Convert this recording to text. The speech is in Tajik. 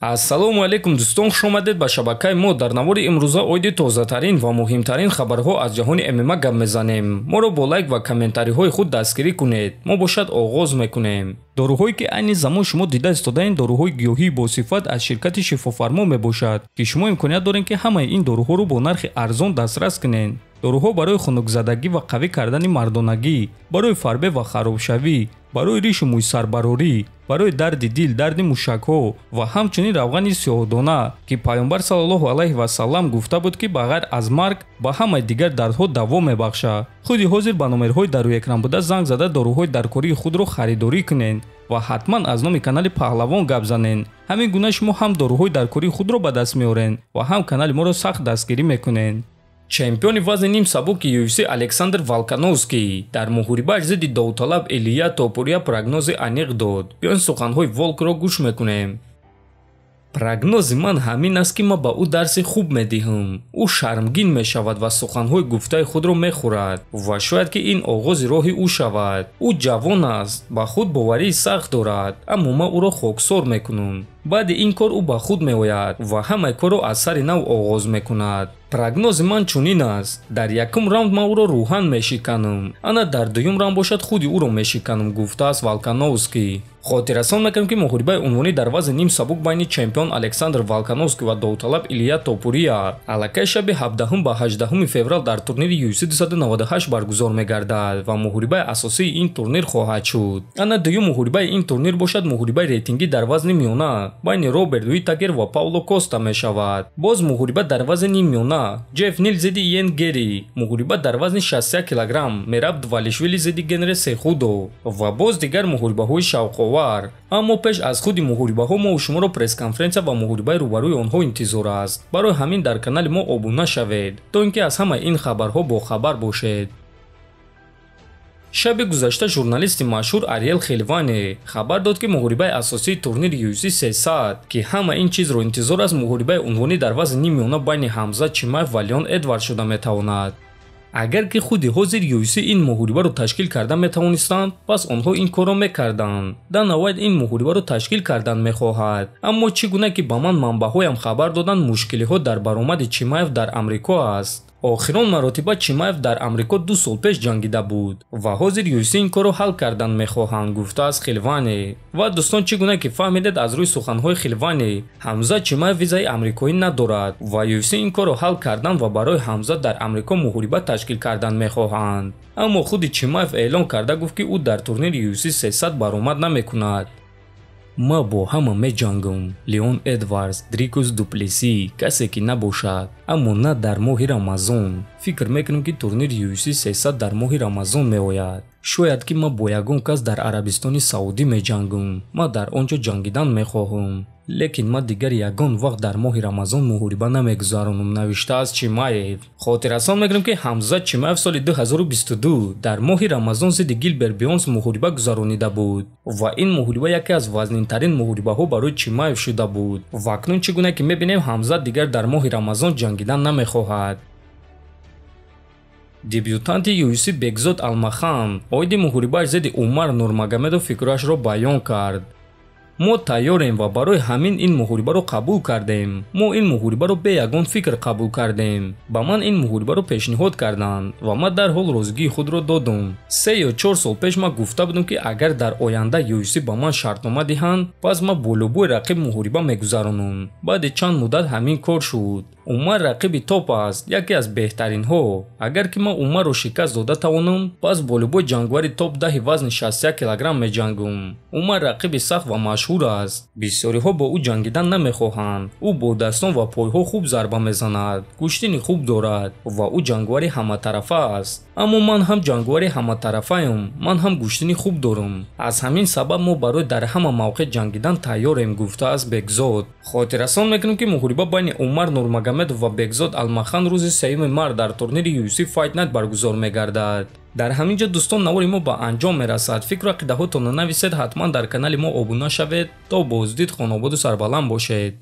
Ассалому алайкум дӯстон, хуш омадед ба шабакаи мо. Дар навори имрӯза оиди тозатарин ва муҳимтарин хабарҳо аз ҷаҳони ММА гап мезанем. Моро бо лайк ва комментариҳои худ дастгирӣ кунед. Мо бошад оғоз мекунем. Доруҳое ки айни замон шумо дида истодаед, доруҳои гиёҳии босифат аз ширкати Шифофармо мебошад, ки шумо имконият доред, ки ҳамаи ин доруҳоро бо нархи арзон дастрас кунед. Доруҳо барои хунукзадагӣ ва қавӣ кардани мардонагӣ, барои фарбе ва харобшавӣ, барои ришу мӯйсарбарорӣ, барои дарди дил, дарди мушакҳо ва ҳамчунин равғани сиёҳдона, ки Пайғамбар саллаллоҳу алайҳи васаллам гуфта буд, ки ба ғайр аз марг ба ҳамаи дигар дардҳо даво мебахшад. Худи ҳозир ба номерҳои дар рӯи экран буда занг зада, доруҳои даркории худро харидорӣ кунед ва ҳатман аз номи канали Паҳлавон гап занед. Ҳамин гуна шумо ҳам доруҳои даркории худро ба даст меоред ва ҳам канали моро сахт дастгирӣ мекунед. Чемпиони вазни ним сабуки UFC Александр Волкановский дар муҳорибааш зидди довталаб Илия Топурия прогнози аниқ дод. Биён, суханҳои Волкро гӯш мекунем. Прогнози ман ҳамин аст, ки ман ба ӯ дарси хуб медиҳам. Ӯ шармгин мешавад ва суханҳои гуфтаи худро мехӯрад ва шояд ки ин оғози роҳи ӯ шавад. Ӯ ҷавон аст, ба худ боварии сахт дорад, аммо ман ӯро хоксор мекунам. Баъди ин кор ӯ ба худ меояд ва ҳамаи корро аз сари нав оғоз мекунад. Прогнози ман чунин аст: дар якум раунд ман ӯро рӯҳан мешиканам, ана дар дуюм раунд бошад, худи ӯро мешиканам, гуфтааст Волкановский. Хотиррасон мекунем, ки муҳорибаи унвонӣ дар вазни ним сабук байни чемпион Александр Волкановский ва довталаб Илия Топурия аллакай шаби 17 ба 18 феврал дар турнири UFC 298 баргузор мегардад ва муҳорибаи асосии ин турнир хоҳад шуд. Ана дуюм муҳорибаи ин турнир бошад, муҳорибаи рейтингӣ дар вазни миёна байни Роберт Уитакер ва Пауло Коста мешавад. Боз муҳориба дар вазни ним миёна: Ҷеф Нил зидди Иен Гери, муҳориба дар вазни 61 килограмм: Мераб Двалишвили зидди Генри Сехудо ва боз дигар муҳорибаҳои шавқовар. Аммо пеш аз худи муҳорибаҳо мо шуморо пресс-конференсия ва муҳорибаи рӯбарӯи онҳо интизор аст. Барои ҳамин дар канали мо обуна шавед, то ин ки аз ҳамаи ин хабарҳо бохабар бошед. Шаби гузашта журналисти машҳур Ариэл Хелвани хабар дод, ки муҳорибаи асосии турнири UFC 300, ки ҳама ин чизро интизор аст, муҳорибаи унвонӣ дар вазни ним миёна байни Ҳамзат Чимаев ва Леон Эдвард шуда метавонад. Агар ки худи ҳозир UFC ин муҳорибаро ташкил карда метавонистанд, пас онҳо ин корро мекарданд. Дана Вайт ин муҳорибаро ташкил кардан мехоҳад, аммо чӣ гуна ки ба ман манбаъҳоям хабар доданд, мушкилиҳо дар баромади Чимаев дар Амрико аст. Охирон маротиба Чимаев дар Амрико 2 сол пеш ҷангида буд ва ҳозир UFC ин корро ҳал кардан мехоҳанд, гуфтааст Хилвани. Ва дӯстон, чӣ гуна ки фаҳмидед аз рӯи суханҳои Хилвани, Ҳамзат Чимаев визаи амрикоӣ надорад ва UFC ин корро ҳал кардан ва барои Ҳамзат дар Амрико муҳориба ташкил кардан мехоҳанд. Аммо худи Чимаев эълон карда гуфт, ки ӯ дар турнири UFC 300 баромад намекунад. Ман бо ҳама меҷангам: Леон Эдвардс, Дрикус Дуплеси, касе ки набошад, аммо на дар моҳи Рамазон. Фикр мекунам, ки турнири UFC 300 дар моҳи Рамазон меояд. Шояд ки ман бо ягон кас дар Арабистони Саудӣ меҷангам. Ман дар он ҷо ҷангидан мехоҳам, лекин ман дигар ягон вақт дар моҳи Рамазон муҳориба намегузаронам, навиштааст Чимаев. Хотиррасон мекунем, ки Ҳамзат Чимаев соли 2022 дар моҳи Рамазон зидди Гилберт Бёрнс муҳориба гузаронида буд ва ин муҳориба яке аз вазнинтарин муҳорибаҳо барои Чимаев шуда буд. Ва акнун, чӣ гуна ки мебинем, Ҳамзат дигар дар моҳи Рамазон ҷангидан намехоҳад. Дебютанти UFC Бекзод Алмахан оиди муҳорибааш зидди Умар Нурмагомедов фикрашро баён кард. Мо тайёрем ва барои ҳамин ин муҳорибаро қабул кардем. Мо ин муҳорибаро бе ягон фикр қабул кардем. Ба ман ин муҳорибаро пешниҳод карданд ва ман дарҳол розигии худро додум. 3 ё 4 сол пеш ман гуфта будам, ки агар дар оянда UFC ба ман шартнома диҳанд, пас ман бо любой рақиб муҳориба мегузаронам. Баъди чанд муддат ҳамин кор шуд. Умар рақиби топ аст, яке аз беҳтаринҳо. Агар ки ман Умарро шикаст дода тавонам, пас бо любой ҷангвари топ 10-и вазни 61 килограмм меҷангам. Умар рақиби сахт ва машҳур аст. Бисёриҳо бо ӯ ҷангидан намехоҳанд. Ӯ бо дастон ва пойҳо хуб зарба мезанад, гӯштини хуб дорад ва ӯ ҷангвари ҳаматарафа аст. Аммо ман ҳам ҷангвари ҳаматарафаям, ман ҳам гӯштини хуб дорам. Аз ҳамин сабаб мо барои дар ҳама мавқеъ ҷангидан тайёрем, гуфтааст Бекзод. Хотиррасон мекунем, ки муҳориба байни Умар Нурмагомедов ва Бекзод Алмахан рӯзи 3 март дар турнири UFC Fight Night баргузор мегардад. Дар ҳамин ҷо, дӯстон, навори мо ба анҷом мерасад. Фикру ақидаҳотонро нависед, ҳатман дар канали мо обуна шавед. То боздид, хонободу сарбаланд бошед.